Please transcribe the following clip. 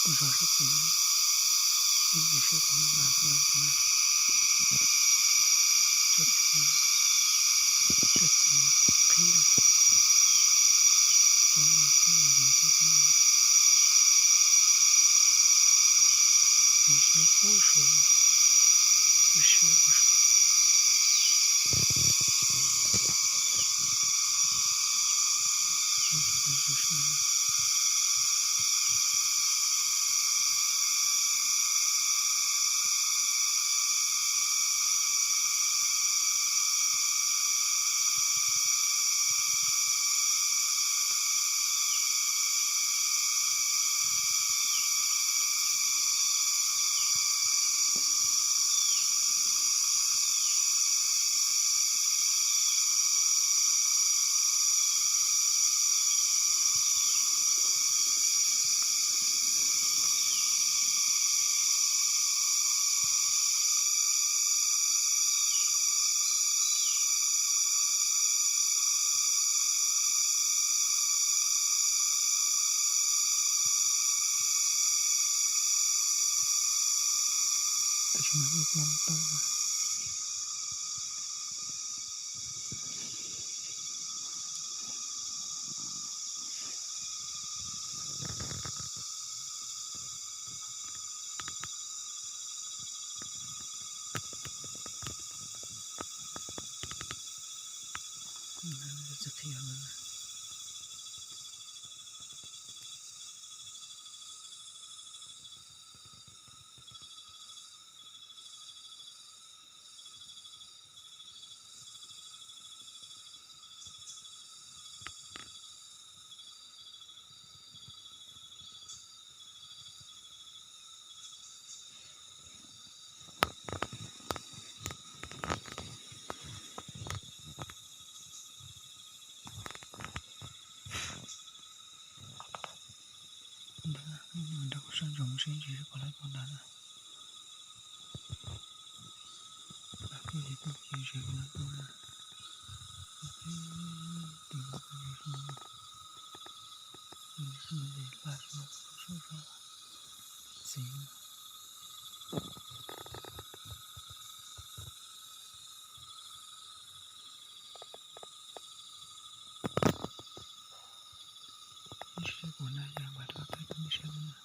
Kuv zov sab txiv, ib yam sab tod mas kuv, kuv, sab txiv, sab txiv qhib na, tau no mas txhob mus zov thiab txhob mus, txiv nyob puag saud, ib siab puag saud. Tab sis mas wb plob tau na. Ntawd, nrog kuv soj ntsoov seb ntshe pom lawv pom ntawd na. Lawv kuj yog tuaj ces ze no tuaj na. Tus no kuj yog zoo, zoo li paj no, zoo zoo txiv. Ib sab kuv na yog npaj rau thaij rau nej saib na.